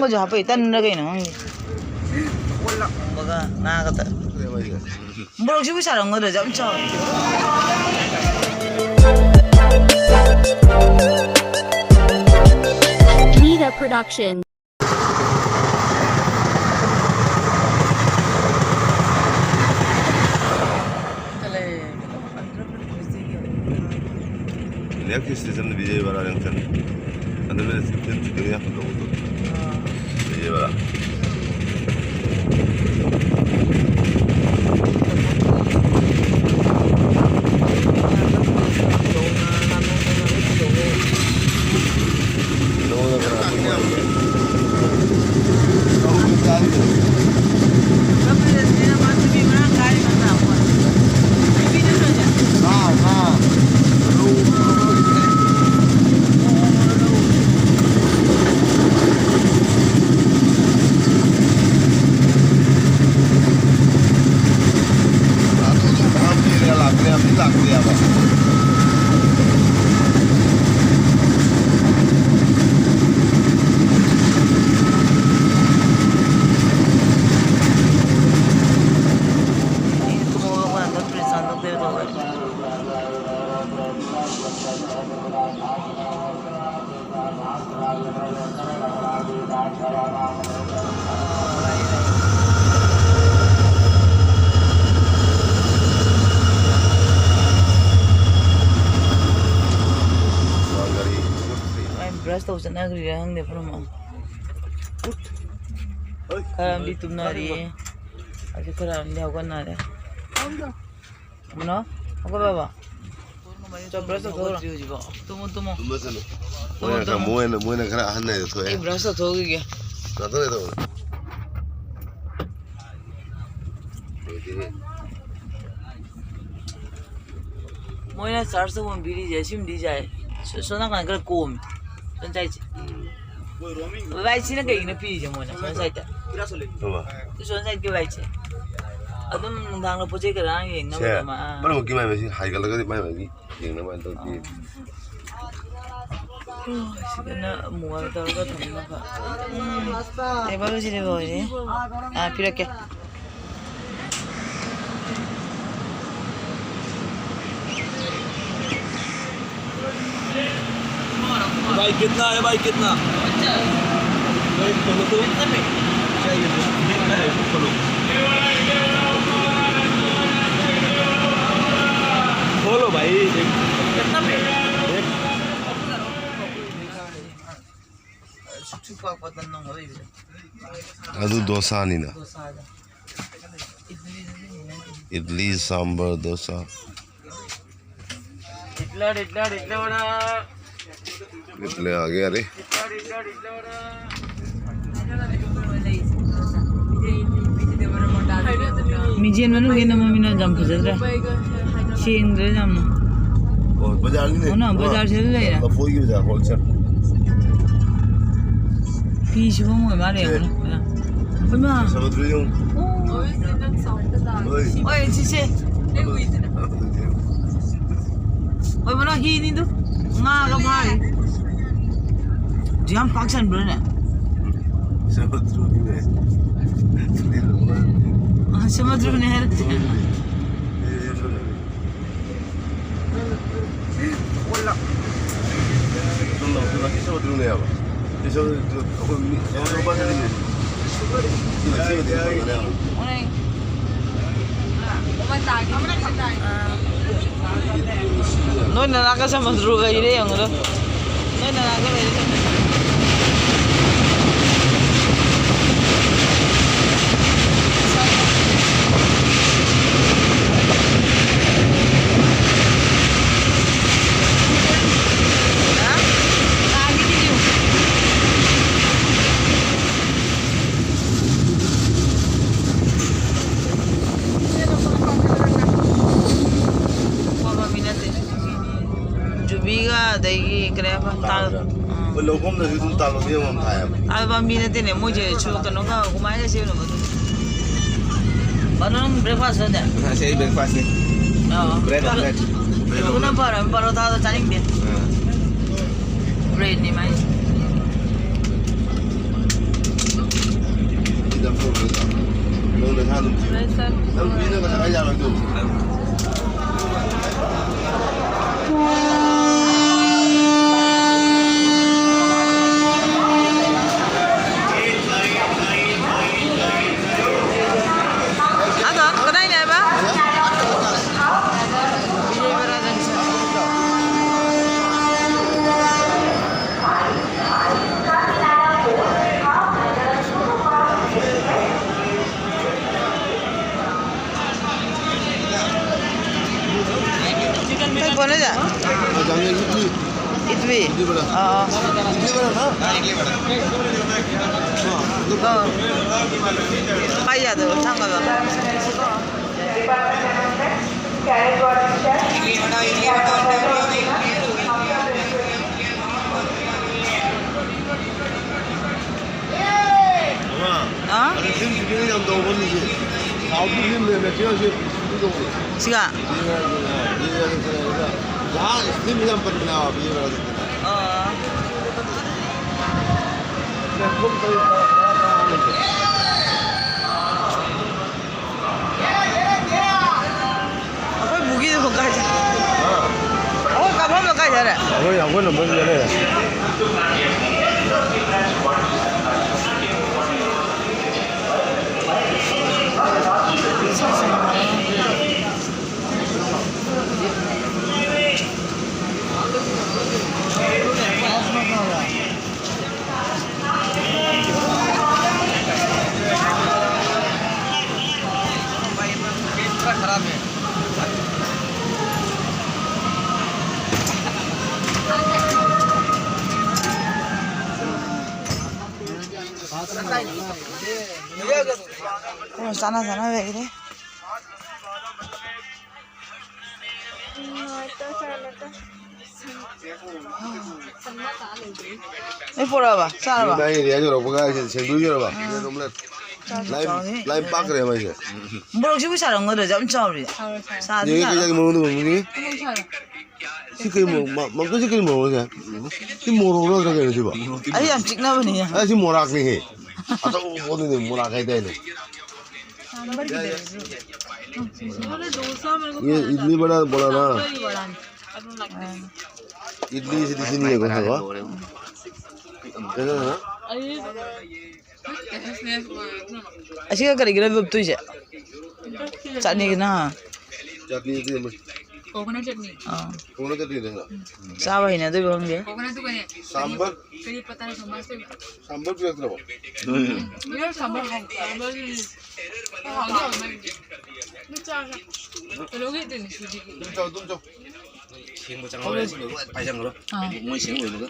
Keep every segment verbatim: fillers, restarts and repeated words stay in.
ꯑꯃꯁꯨ ꯍꯥꯞꯄꯛꯏ, ꯇꯟꯅ ꯀꯩꯅꯣ ꯈꯪꯗꯦ꯫ ꯑꯣꯜꯂꯛꯄꯒ ꯉꯥꯒ ꯇ-, ꯃꯣꯔꯣꯛꯁꯤꯕꯨ ꯁꯥꯔꯝꯒꯗ꯭ꯔꯥ? ꯌꯥꯝ ꯆꯥꯎꯋꯤ꯫ Nida Production. Next station ꯗ ꯕꯤꯖꯦ ꯋꯥꯂꯥ ꯖꯪꯁꯟ꯫ ꯑꯗꯨꯅ ꯁꯤꯛꯁꯇꯤꯟ ꯁꯤꯛꯁꯇꯤꯟ ꯌꯥꯝ ꯐꯖꯕꯗꯣ꯫ ꯕꯤꯖꯦ ꯋꯥꯂꯥ꯫ ꯃꯥꯏ ꯕ꯭ꯔꯁ ꯇꯧ ꯆꯠꯅꯈ꯭ꯔꯤꯔꯥ ꯈꯪꯗꯦ ꯄꯨꯝꯅꯃꯛ꯫ ꯈꯔ ꯑꯃꯗꯤ ꯇꯨꯝꯅꯔꯤ꯫ ꯑꯗꯨ ꯈꯔ ꯑꯃꯗꯤ ꯍꯧꯒꯠꯅꯔꯦ꯫ ꯀꯩꯅꯣ? ꯍꯧꯒꯠꯂꯕꯣ? ꯆꯣ, ꯕ꯭ꯔꯁ ꯇꯧꯊꯣꯛꯎꯔꯣ꯫ ꯍꯧꯒꯠꯇ꯭ꯔꯤ ꯍꯧꯖꯤꯛꯐꯥꯎ꯫ ꯇꯨꯝꯃꯣ, ꯇꯨꯝꯃꯣ꯫ ꯇꯨꯝꯃꯁꯅꯨ꯫ ꯇꯨꯝꯃꯣ, ꯃꯣꯏꯅ ꯈꯔ, ꯇꯨꯝꯃꯣ꯫ ꯃꯣꯏꯅ, ꯃꯣꯏꯅ ꯈꯔ ꯑꯍꯟ ꯍꯥꯏꯗꯣ ꯊꯣꯛꯑꯦ꯫ ꯑꯩ ꯕ꯭ꯔꯁ ꯇꯧꯊꯣꯛꯈꯤꯒꯦ꯫ ꯉꯥꯛꯇꯪ ꯂꯩꯔ ꯇꯧꯔꯣ꯫ ꯂꯣꯏꯗꯦꯍꯦ꯫ ꯃꯣꯏꯅ ꯆꯥꯔꯖ ꯇꯧꯐꯝ ꯄꯤꯔꯤꯁꯦ ꯁꯤꯃꯗꯤ ꯌꯥꯏ꯫ ꯁꯣ-, ꯁꯣꯝ ꯅꯥꯀꯟ ꯈꯔ ꯀꯣꯝꯃꯤ꯫ ꯁꯣꯝ ꯁꯥꯏꯠꯁꯦ꯫ ꯚꯥꯏ, ꯁꯤꯅ ꯀꯩꯒꯤꯅꯣ ꯄꯤꯔꯤꯁꯦ ꯃꯣꯏꯅ ꯁꯣꯝ ꯁꯥꯏꯠꯇ? ꯊꯕ꯫ ꯁꯣꯝ ꯁꯥꯏꯠꯀꯤ ꯚꯥꯏꯁꯦ꯫ ꯑꯗꯨꯝ ꯅꯨꯡꯗꯥꯡꯗ ꯄꯣꯠ ꯆꯩ ꯈꯔ ꯌꯦꯡꯅꯕ ꯁꯦ, ꯑꯗꯨꯝ, ꯑꯥ꯫ ꯄꯨꯝꯅꯃꯛꯀꯤ ꯃꯥꯏ ꯃꯥꯏꯁꯤ ꯍꯥꯏꯒꯠꯂꯒꯗꯤ ꯃꯥꯏ ꯃꯥꯏꯒꯤ ꯌꯦꯡꯅꯕ ꯍꯥꯏꯅ ꯇꯧꯕ ꯄꯤ꯫ ꯑꯥ꯫ ꯁꯤꯗꯅ ꯃꯣꯜ ꯇꯧꯔꯒ ꯊꯝꯅꯕ꯫ ꯎꯝ, ꯇꯦꯕꯜꯁꯤꯗꯤ ꯂꯣꯏꯔꯦ꯫ ꯑꯥ, ꯄꯤꯔꯛꯀꯦ꯫ भाई, कितना है भाई, कितना? भाई, खोलो तो। क्या ये? कितना है? खोलो। खोलो भाई, एक। कितना पे? एक। ꯑꯗꯨ ꯗꯣꯁꯥꯅꯤꯅ꯫ ꯏꯗꯂꯤ, ꯁꯥꯝꯕꯔ, ꯗꯣꯁꯥ꯫ ꯏꯗꯂꯤ, ꯏꯗꯂꯤ, ꯏꯗꯂꯤ ꯋꯥꯗꯥ꯫ ꯏꯗꯂꯤ ꯑꯥ ꯒꯌꯥ ꯔꯦ꯫ ꯃꯤꯖꯦꯟ ꯃꯅꯨꯡꯗ ꯅꯝꯃꯃꯤꯅ ꯌꯥꯝ ꯐꯖꯗ꯭ꯔꯦ꯫ ꯁꯦꯡꯗ꯭ꯔꯦ ꯌꯥꯝꯅ꯫ ꯑꯣ, ꯕꯖꯥꯔꯅꯤꯅꯦ꯫ ꯑꯣ, ꯅ, ꯑꯃ, ꯕꯖꯥꯔꯁꯤꯗ ꯂꯩꯔꯦ꯫ ꯂꯐꯣꯏꯒꯤ ꯕꯖꯥꯔ, ꯍꯣꯜꯁꯦꯜ꯫ ꯐꯤ ꯁꯨꯐꯝ ꯑꯣꯏ ꯃꯥꯜꯂꯦ, ꯁꯦ꯫ ꯌꯦꯡꯉꯨꯅꯦ꯫ ꯍꯩꯃꯥ꯫ ꯁꯃꯨꯗ꯭ꯔ ꯌꯦꯡꯉꯨ꯫ ꯑꯣ꯫ ꯍꯣꯏ꯫ ꯍꯣꯏ, ꯁꯤꯁꯦ꯫ ꯍꯣꯏ, ꯃꯅꯥ ꯍꯤꯅꯤꯗꯨ꯫ ꯉꯥꯒ ꯐꯥꯔꯤ꯫ ꯑꯗꯨ ꯌꯥꯝ ꯄꯥꯛ ꯆꯟꯕ꯭ꯔꯣꯅꯦ? ꯁꯃꯨꯗ꯭ꯔꯅꯤꯅꯦ꯫ ꯑ, ꯁꯃꯨꯗ꯭ꯔꯅꯦ ꯍꯥꯏꯔꯦ꯫ ꯁꯣꯝꯗ ꯑꯃꯨꯛ ꯁꯤ ꯁꯃꯨꯗ꯭ꯔꯅꯦꯕ꯫ ꯁꯤ ꯁꯃꯨꯗ꯭ꯔ ꯑꯩꯈꯣꯏ ꯃꯤ ꯁꯃꯨꯗ꯭ꯔ ꯃꯄꯥꯟ ꯆꯠꯂꯤꯅꯦ꯫ ꯁꯤ ꯂꯩ, ꯁꯤ ꯂꯩ, ꯁꯤ ꯂꯩ꯫ ꯅꯣꯏ ꯅꯅꯥꯛꯀ ꯁꯃꯨꯗ꯭ꯔꯒ ꯏꯔꯦ ꯌꯦꯡꯉꯨꯗꯣ꯫ ꯅꯣꯏ ꯅꯅꯥꯛꯀ ꯂꯩꯔꯦ ꯁꯃꯨꯗ꯭ꯔ꯫ ꯖꯨꯕꯤꯒ ꯑꯗꯒꯤ ꯀꯔꯤ ꯍꯥꯏꯕ? ꯇꯥꯜ-, ꯎꯝ꯫ ꯑꯩꯈꯣꯏ ꯂꯧꯐꯝꯗꯁꯨ ꯑꯗꯨꯝ ꯇꯥꯜ ꯂꯧꯕꯤ ꯑꯃꯃꯝ ꯊꯥꯏꯌꯦꯕ꯫ ꯇꯥꯜ ꯄꯥꯝꯕꯤ ꯅꯠꯇꯦꯅꯦ, ꯃꯣꯏꯁꯦ ꯁꯨ-, ꯀꯩꯅꯣꯒ ꯀꯨꯃꯥꯏꯒ ꯁꯦꯝꯅꯕ ꯑꯗꯨ꯫ ꯕꯥꯅꯣ, ꯅꯪ breakfast ꯅꯠꯇꯦ? ꯉꯁꯤ ꯑꯩ breakfast ꯅꯤ꯫ ꯑꯣ꯫ Bread omelette꯫ ꯑꯗꯨꯅ ꯐꯔꯕꯅꯤ, ꯄꯔꯣꯊꯥꯗꯣ ꯆꯥꯅꯤꯡꯗꯦ꯫ ꯑꯥ꯫ ꯕ꯭ꯔꯦꯟꯅꯤ ꯃꯥꯏꯁꯦ꯫ ꯅꯪ ꯅꯁꯥ ꯑꯗꯨꯝ ꯊꯤꯌꯨ꯫ ꯅꯪ ꯅꯨꯄꯤꯅ ꯉꯁꯥꯏ ꯌꯥꯔꯣꯏꯗꯣ꯫ ꯑꯗꯣ ꯀꯗꯥꯏꯅꯦ ꯍꯥꯏꯕ? ꯕꯤꯖꯣꯏ ꯕꯔꯥ ꯖꯪꯁꯟ꯫ ꯀꯩ ꯄꯣꯠꯅꯣ ꯁꯦ? ꯏꯗꯂꯤ? ꯏꯗꯂꯤ ꯕꯔꯥ꯫ ꯑꯥ, ꯑꯥ꯫ ꯏꯗꯂꯤ ꯕꯔꯥ ꯅ? ꯑꯥ, ꯏꯗꯂꯤ ꯕꯔꯥ꯫ ꯑꯥ, ꯑꯗꯨ ꯑꯥ꯫ ꯀꯥꯏ ꯌꯥꯗꯣꯏꯕ? ꯊꯥꯡꯒꯗꯣ? ꯃꯃꯥ, ꯍꯥ? ꯑꯗꯨ ꯐꯤꯂꯝ ꯁꯨꯇꯤꯡ ꯌꯥꯝ ꯇꯧꯕ ꯃꯤꯁꯦ꯫ ꯁꯥꯎꯠꯀꯤ ꯐꯤꯂꯝ ꯃꯦꯇꯔꯤꯌꯦꯜꯁꯦ ꯁꯨꯇꯤꯡ ꯇꯧꯕ꯫ ꯁꯤꯒ? ꯖꯍꯥꯖ ꯐꯤꯂꯝ ꯌꯥꯝ ꯄꯟꯕꯅꯦ ꯍꯥꯏꯕ, ꯄ꯭ꯂꯦꯠꯐꯣꯝ ꯇꯔꯦꯠ, ꯇꯔꯥ, ꯇꯔꯥꯃꯉꯥ ꯂꯩꯕꯗꯣ꯫ ꯑꯩꯈꯣꯏ ꯕꯨꯒꯤꯗꯨ ꯀꯥꯏ ꯆꯠꯈ꯭ꯔꯦ? ꯑꯩꯈꯣꯏ ꯀꯥꯐꯝꯗꯣ ꯀꯥꯏ ꯆꯠꯈ꯭ꯔꯦ? ꯑꯩꯈꯣꯏ, ꯑꯩꯈꯣꯏ ꯅꯝꯕꯔꯁꯤꯗ ꯂꯩꯔꯦ꯫ ꯀꯣꯟ ꯆꯥꯅ ꯆꯥꯅ ꯂꯩꯔꯦ꯫ ꯅꯣꯏ ꯄꯣꯔꯛꯑꯕ? ꯆꯥꯔꯕ? ꯅꯪ ꯑꯦꯔꯤꯌꯥ ꯌꯧꯔꯛꯄꯒ ꯁꯦꯡꯗꯣꯛ ꯌꯧꯔꯕ? ꯑꯥ꯫ Bread omelette. ꯂꯥꯏꯝ, ꯂꯥꯏꯝ ꯄꯥꯛꯈ꯭ꯔꯦ ꯃꯥꯏꯁꯦ꯫ ꯃꯣꯔꯣꯛꯁꯤꯕꯨ ꯁꯥꯔꯝꯒꯗ꯭ꯔꯥ? ꯌꯥꯝ ꯆꯥꯎꯔꯤ꯫ ꯁꯥꯔꯣꯏ, ꯁꯥꯔꯣꯏ꯫ ꯁꯥꯗꯤ ꯌꯦꯡꯉꯦ, ꯁꯥꯔꯣꯏ꯫ ꯀꯩ ꯃꯣꯔꯣꯛꯅꯣ ꯃꯣꯔꯣꯛꯅꯤ? ꯁꯤ ꯀꯩ ꯃꯣꯔꯣꯛ? ꯃ-, ꯃꯝꯇꯣꯏꯁꯦ ꯀꯩ ꯃꯣꯔꯣꯛꯅꯣ ꯁꯦ? ꯁꯤ ꯃꯣꯔꯣꯛ ꯅꯠꯇ꯭ꯔ ꯀꯩꯅꯣ ꯁꯤꯕꯣ? ꯑꯩ ꯌꯥꯝ ꯆꯤꯛꯅꯕꯅꯤ꯫ ꯑ, ꯁꯤ ꯃꯣꯔꯥꯛꯅꯤꯍꯦ꯫ ꯑꯆꯧꯕꯅꯤꯅꯦ, ꯃꯣꯔꯥꯛ ꯍꯥꯏꯗꯥꯏꯅꯦ꯫ ये इडली बड़ा, बड़ा ना। इडली से दिखी नहीं है कोई, हाँ? कैसा था ना? ꯑꯁꯤꯒ ꯀꯔꯤꯒꯤꯅꯣ ꯂꯨꯞꯇꯣꯏꯁꯦ? ꯆꯠꯅꯤꯒꯤꯅ? ꯆꯠꯅꯤꯒꯤ ꯑꯃ꯫ ꯀꯣꯀꯣꯅꯠ ꯆꯠꯅꯤ꯫ ꯑꯥ꯫ ꯀꯣꯀꯣꯅꯠ ꯆꯠꯅꯤ ꯅꯪꯅ? ꯆꯥꯕ ꯍꯩꯅꯗꯣꯏꯕ ꯈꯪꯗꯦ꯫ ꯀꯣꯀꯣꯅꯠꯇꯨꯒꯅꯦ꯫ ꯁꯥꯝꯕꯔ? ꯀꯔꯤ ꯄꯇꯥ ꯁꯥꯝꯕꯔ ꯇꯧꯕ? ꯁꯥꯝꯕꯔ ꯄꯤꯔꯛꯇ꯭ꯔꯕꯣ? ꯎꯝ꯫ ꯁꯥꯝꯕꯔ ꯍꯥꯎ-, ꯁꯥꯝꯕꯔ ꯍꯥꯎꯗꯤ ꯍꯥꯎꯕꯅꯦ꯫ ꯑꯗꯨ ꯆꯥꯔꯁꯦ꯫ ꯀꯩꯅꯣꯒꯤ ꯇꯤꯟ ꯁꯨꯖꯤꯒꯤ꯫ ꯑꯗꯨꯝ ꯆꯥꯎ, ꯑꯗꯨꯝ ꯆꯥꯎ꯫ ꯁꯦꯡꯕ ꯆꯪꯍꯧꯔꯦ, ꯁꯤ ꯂꯣꯏꯕꯒ ꯄꯥꯏꯁꯟꯈ꯭ꯔꯣ꯫ ꯑꯥ꯫ ꯃꯣꯏ ꯁꯦꯡ ꯂꯣꯏꯕꯒ꯫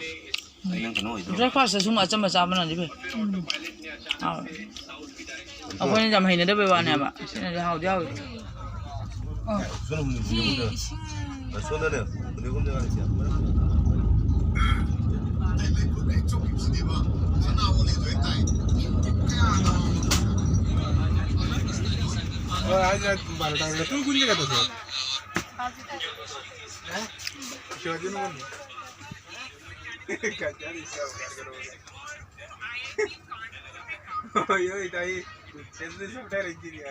ꯅꯪ ꯀꯩꯅꯣ ꯑꯣꯏꯗ꯭ꯔꯣ? Breakfast ꯁꯨꯝ ꯑꯆꯝꯕ ꯆꯥꯕꯅꯗꯤ ꯐꯩ꯫ ꯎꯝ꯫ ꯍꯥꯎꯋꯦ꯫ ꯑꯩꯈꯣꯏꯅ ꯌꯥꯝ ꯍꯩꯅꯗꯕꯩ ꯋꯥꯅꯦꯕ꯫ ꯁꯤꯅꯗꯤ ꯍꯥꯎꯗꯤ ꯍꯥꯎꯋꯤ꯫ ꯑꯣ꯫ ꯁꯤ ꯏꯁꯤꯡ꯫ ꯍꯣꯏ, ꯑꯩꯅ ꯕꯥꯔꯣ ꯇꯥꯔꯦ꯫ ꯅꯇꯨ ꯀꯨꯟꯗꯤ ꯀꯩꯗꯧꯁꯦ? ꯍꯥ? ꯁꯤꯋꯥꯖꯤ ꯅꯉꯣꯟꯗ꯫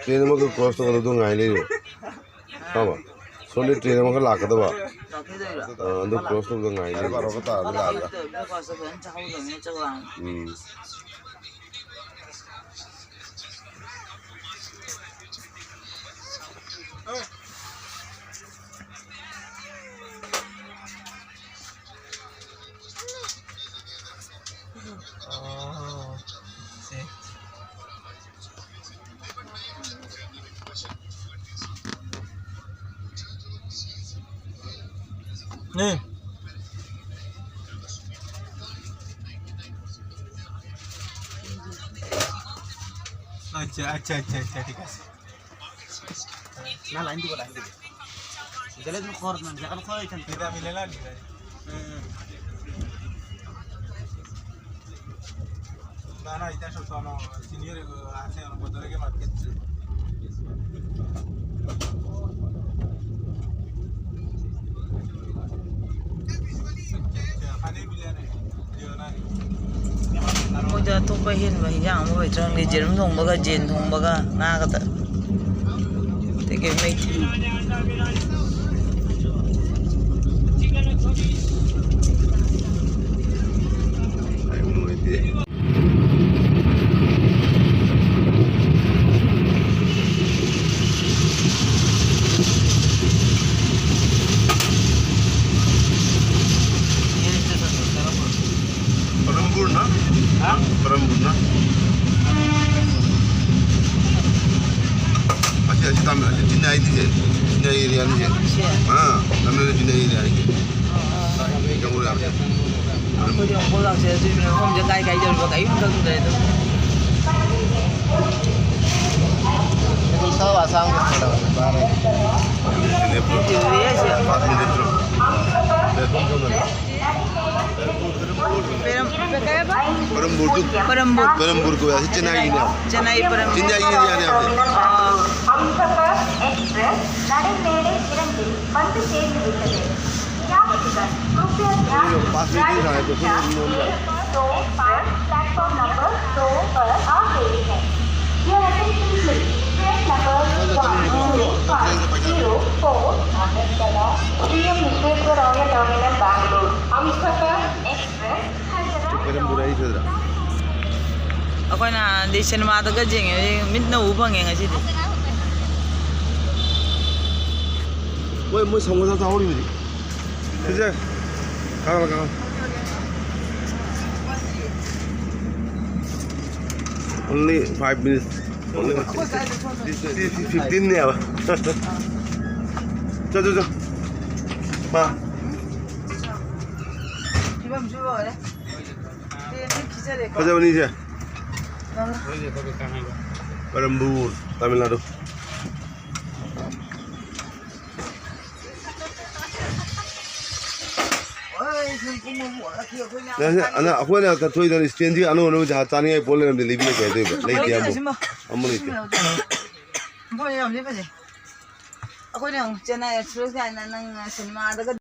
Train ꯑꯃꯈꯛ cross ꯇꯧꯒꯗꯕꯗꯣ ꯉꯥꯏ ꯂꯩꯔꯦ꯫ ꯈꯪꯉꯕ? ꯁꯣꯝꯗ train ꯑꯃꯈꯛ ꯂꯥꯛꯀꯗꯕ꯫ ꯑꯥ, ꯑꯗꯨ cross ꯇꯧꯕꯗꯣ ꯉꯥꯏ ꯂꯩꯔꯦ꯫ ꯕꯥꯔꯣꯒ ꯇꯥꯔꯗꯤ ꯂꯥꯛꯑꯒ꯫ ꯎꯝ꯫ ꯑꯣ, ꯁꯦ꯫ ꯎꯝ꯫ আচ্ছা, আচ্ছা, আচ্ছা, আচ্ছা, ঠিক আছে। না, লাইন দিব, লাইন দিব। গেলে তুমি খর না, যেখানে খর এখানে। এটা মিলে না, ঠিক আছে। হুম। Ahí está, sono signori che hanno potuto che marchetti. Cioè, fare il milione. ꯃꯣꯏꯗ ꯑꯇꯣꯞꯄ ꯑꯍꯦꯟꯕ ꯍꯤꯟꯖꯥꯡ ꯑꯃ ꯑꯣꯏꯗ꯭ꯔꯥ ꯈꯪꯗꯦ, ꯌꯦꯔꯨꯝ ꯊꯣꯡꯕꯒ ꯌꯦꯟ ꯊꯣꯡꯕꯒ ꯉꯥꯒꯗ꯫ ꯑꯇꯩ ꯀꯩꯝ ꯂꯩꯇꯦ꯫ ꯄꯔꯝꯕꯨꯔ ꯅ? ꯍꯥ? ꯄꯔꯝꯕꯨꯔ ꯅ? ꯑꯁꯤ, ꯑꯁꯤ ꯇꯥꯃꯤꯜ, ꯑꯁꯤ ꯆꯤꯟꯅꯥꯏꯗꯤ ꯁꯦ, ꯆꯤꯟꯅꯥꯏ ꯑꯦꯔꯤꯌꯥꯅꯤ ꯁꯦ꯫ ꯁꯦ꯫ ꯑꯥ, ꯇꯥꯃꯤꯜ ꯆꯤꯟꯅꯥꯏ ꯑꯦꯔꯤꯌꯥꯅꯤ ꯁꯦ꯫ ꯑꯥ, ꯑꯥ꯫ ꯌꯧꯔꯦ꯫ ꯑꯩꯈꯣꯏꯗꯤ ꯑꯃꯨꯛ ꯂꯥꯛꯆꯔꯗ꯭ꯔꯤꯕꯅꯤꯅ ꯃꯐꯝꯁꯦ ꯀꯥꯏ ꯀꯥꯏ ꯌꯧꯔꯤꯕ ꯀꯔꯤꯝ ꯈꯪꯗ꯭ꯔꯦ ꯑꯗꯨꯝ꯫ ꯑꯗꯨ ꯁꯥ ꯑꯁꯥꯡꯕ ꯈꯔ ꯄꯥꯔꯦ꯫ ꯌꯧꯔꯦ ꯍꯥꯏꯁꯦ꯫ ꯄꯥꯁ ꯃꯤꯅꯤꯠ ꯇꯔꯨꯛ꯫ ꯄꯦꯔꯝ-, ꯀꯩ ꯍꯥꯏꯕ? ꯄꯔꯝꯕꯨꯔꯗꯨ꯫ ꯄꯔꯝꯕꯨꯔ꯫ ꯄꯔꯝꯕꯨꯔ ꯀꯧꯋꯦ꯫ ꯑꯁꯤ ꯆꯦꯟꯅꯥꯏꯒꯤꯅꯦ꯫ ꯆꯦꯟꯅꯥꯏ ꯄꯔꯝꯕꯨꯔ꯫ ꯆꯦꯟꯅꯥꯏꯒꯤ ꯑꯦꯔꯤꯌꯥꯅꯦ ꯍꯥꯏꯕꯁꯦ꯫ ꯑꯥ꯫ हम सफर एक्सप्रेस नरेंद्र मोदी किरण के पंच से मिलते हैं। क्या निवेदन, कृपया ध्यान दें। पाँच मिनट ही रहा है, तो फिर हम लोग प्लेटफॉर्म दो पाँच, प्लेटफॉर्म नंबर दो पर आ गई है। Your attention please. Train number one zero five zero four, Agartala, CM Visvesvaraya terminal, Bangalore. Humsafar express Hyderabad. ꯑꯩꯈꯣꯏ ꯅꯍꯥꯟꯗꯤ ꯁꯤꯅꯦꯃꯥꯗꯒ ꯌꯦꯡꯉꯦ, ꯃꯤꯠꯅ ꯎ ꯐꯪꯉꯦ ꯉꯁꯤꯗꯤ꯫ ꯃꯣꯏ, ꯃꯣꯏ ꯁꯃꯣꯁꯥ ꯆꯥꯍꯧꯔꯤꯕꯗꯤ꯫ ꯁꯤꯁꯦ, ꯀꯥꯈꯠꯂꯣ, ꯀꯥꯈꯠꯂꯣ꯫ Only five minutes. Only fifteen ꯅꯦꯕ꯫ ꯆꯣ, ꯆꯣ, ꯆꯣ꯫ ꯃꯥ꯫ ꯐꯖꯕꯅꯤꯁꯦ꯫ ꯄꯔꯝꯕꯨꯔ, ꯇꯥꯃꯤꯜ ꯅꯥꯗꯨ꯫ ꯅꯪ ꯑꯅ-, ꯑꯩꯈꯣꯏꯅ ꯀꯠꯊꯣꯛꯏꯗꯅ ꯏꯁꯇꯦꯟꯗꯤ ꯑꯅꯧ ꯑꯅꯧꯕ ꯖꯍꯥꯖ ꯆꯥꯅꯤꯡꯉꯥꯏ ꯄꯣꯠ ꯂꯩꯔꯝꯗꯦ, ꯂꯩꯕꯤꯔꯛꯀꯦ ꯍꯥꯏꯗꯣꯏꯕ꯫ ꯂꯩꯇꯦ ꯑꯃ꯫ ꯑꯃ ꯂꯩꯇꯦ꯫ ꯃꯐꯝ ꯌꯥꯝ ꯂꯦꯞꯄꯁꯦ꯫ ꯑꯩꯈꯣꯏꯅ ꯑꯃꯨꯛ ꯆꯦꯟꯅꯥꯏ ꯑꯦꯛꯁꯄ꯭ꯔꯦꯁ ꯀꯥꯏꯅ ꯅꯪ ꯁꯤꯅꯦꯃꯥꯗꯒ